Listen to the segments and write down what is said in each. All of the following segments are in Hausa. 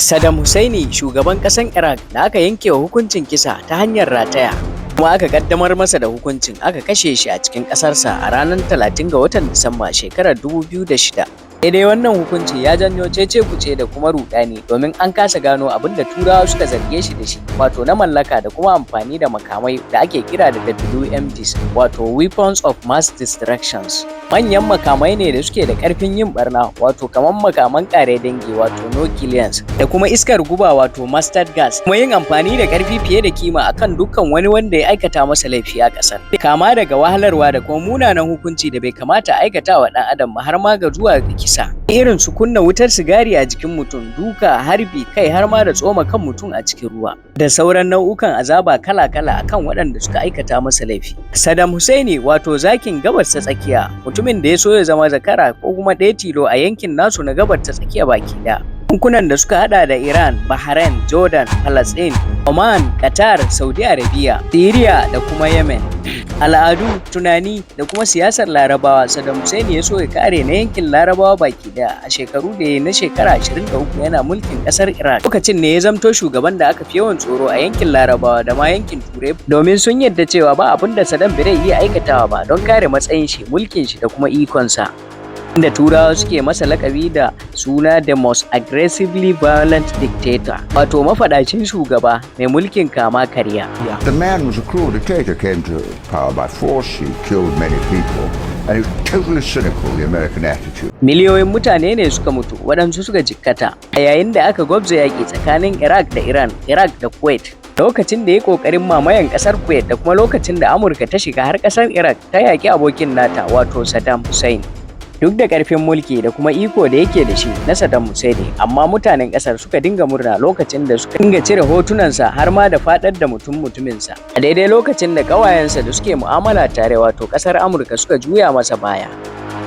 Saddam Hussein, shugaban ƙasar Iraq da aka yanke wa hukuncin kisa ta hanyar rataya, kuma aka kaddamar masa da hukuncin, aka kashe shi a cikin ƙasarsa a ranar 30 ga watan Disamba shekarar 2006. Sai dai wannan hukunci ya janyo cece-kuce da kuma rudani, domin an kasa gano abin da Turawa suka zarge shi da shi, wato na mallaka da kuma amfani da makamai da ake kira da WMDs, wato Weapons of Mass Destructions. Manyan makamai ne da suke da karfin yin barna, wato kamar makaman kare dangi, wato nuclears, da kuma iskar guba, wato mustard gas, kuma yin amfani da karfi fiye da kima akan dukkan wani wanda ya aikata masa laifi a kasar, kama daga wahalarwa da kuma munanan hukunci da bai kamata a aikata wa dan adam har ma ga zuwa ga kisa, irin su kunna wutar sigari a jikin mutum, duka, harbi, kai har ma da tsoma kan mutum a cikin ruwa, da sauran nau'ukan azaba kala-kala akan waɗanda suka aikata masa laifi. Saddam Hussein, wato zakin Gabas ta Tsakiya, mutumin da ya so ya zama zakara ko kuma ɗaya tilo a yankin nasu na Gabas ta Tsakiya baki ɗaya. Yankunan da suka hada da Iran, Bahrain, Jordan, Palestine, Oman, Qatar, Saudi Arabia, Syria da kuma Yemen. Al'adu, tunani da kuma siyasar Larabawa Saddam Hussein ya so ya kare na yankin Larabawa baki daya a shekaru da ya na shekara 23 yana mulkin kasar Iraq. Lokacin ne ya zamto shugaban da aka fi yawan tsoro a yankin Larabawa da ma yankin Turai, domin sun yadda cewa ba abin da Saddam bai iya aikatawa ba don kare matsayin shi, mulkin shi da kuma ikonsa, inda Turawa suke masa lakabi da suna "the most aggressively violent dictator", wato mafaɗacin shugaba mai mulkin kama karya. The man was a cruel dictator, came to power by force, he killed many people, and he was totally cynical, the American attitude. Miliyoyin mutane ne suka mutu, waɗansu suka jikkata a yayin da aka gwabza yaƙi tsakanin Iraq da Iran, Iraq da Kuwait, lokacin da ya kokarin mamayan kasar Kuwait, da kuma lokacin da Amurka ta shiga har kasar Iraq ta yaƙi abokin nata, wato Saddam Hussein. Duk da ƙarfin mulki da kuma iko da yake da shi na Saddam Hussein, amma mutanen ƙasar suka dinga murna lokacin da suka dinga cire hotunansa har ma da faɗar da mutum mutuminsa. A daidai lokacin da ƙawayensa da suke mu'amala tare, wato ƙasar Amurka, suka juya masa baya,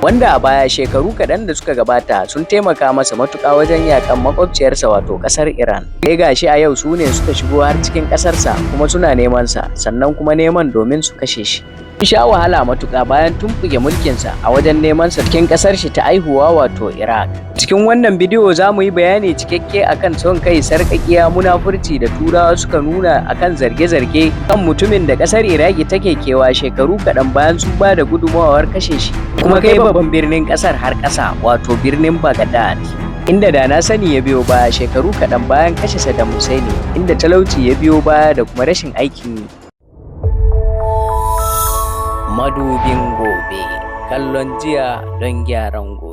wanda a baya shekaru kaɗan da suka gabata sun taimaka masa matuƙa wajen yaƙan makwabciyarsa, wato ƙasar Iran. Sai gashi a yau su ne suka shigo har cikin ƙasarsa kuma suna neman sa, sannan kuma neman domin su kashe shi. Sun sha wahala matuƙa bayan tumɓuke mulkinsa a wajen neman sa cikin ƙasar shi ta aihuwa, wato Iraq. Cikin wannan bidiyo za mu yi bayani cikakke akan son kai, sarƙaƙiya, munafurci da Turawa suka nuna akan zarge-zarge kan mutumin da ƙasar Iraki take kewa shekaru kaɗan bayan sun ba da gudunmawar kashe shi, kuma kai babban birnin ƙasar har ƙasa, wato birnin Baghdad. Inda da na sani ya biyo baya shekaru kaɗan bayan kashe Saddam Hussein, inda talauci ya biyo baya da kuma rashin aikin yi. Madubin gobe, kallon jiya don gyaran gobe.